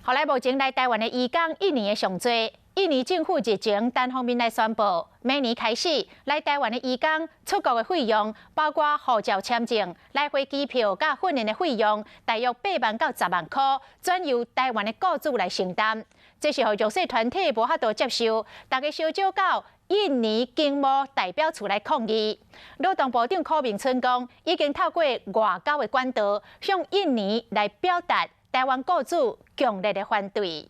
予來目前來台灣的移工一年的上濟，印尼政府日前單方面來宣布，明年開始來台灣的移工出國的費用，包括護照簽證、來回機票佮訓練的費用，大約8萬到10萬箍，轉由台灣的雇主來承擔。這是予弱勢團體無法度接受，大家相招到印尼經貿代表處來抗議。勞動部長許明春講，已經透過外交的管道向印尼來表達台灣雇主強烈的反對。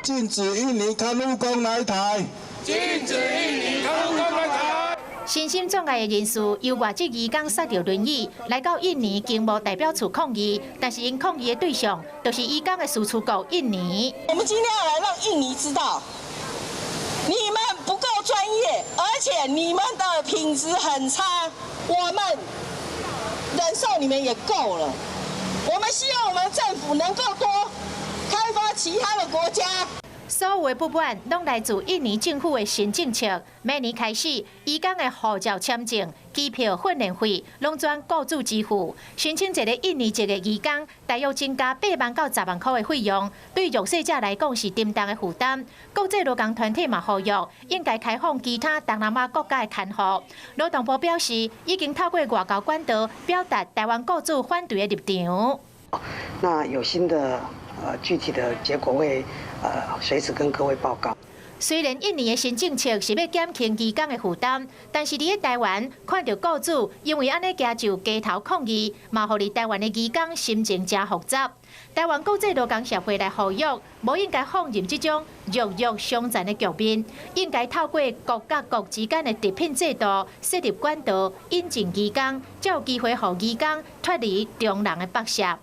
禁止印尼看護工來台。禁止印尼看護工來台。身心障礙的人士由外籍移工駛著輪椅來到印尼經貿代表處抗議，但是𪜶抗議的對象就是移工的輸出國印尼。我們今天要來讓印尼知道，你們不夠專業，而且你們的品質很差，我們忍受你們也夠了。我們希望我們政府能夠多開發其他的國家。所有的不滿攏來自印尼政府的新政策。明年開始，移工的護照簽證、機票、訓練費，攏轉雇主支付。申請一个印尼籍的移工，大約增加8萬到10萬箍的費用，對弱勢者來講是沉重的負擔。國際勞工團體嘛呼籲，應該開放其他東南亞國家的看護。勞動部表示，已經透過外交管道表達台灣雇主反對的立場。那有新的具體的結果會隨時跟各位報告。雖然印尼的新政策是欲減輕移工的負擔，但是佇咧台灣看著雇主因為按呢舉就街頭抗議，嘛予佇台灣的移工心情誠複雜。台灣國際勞工協會來呼籲，無應該放任這種弱弱相殘的局面，應該透過國佮國之間的特聘制度設立管道，引進移工，才有機會予移工脫離中人的剝削。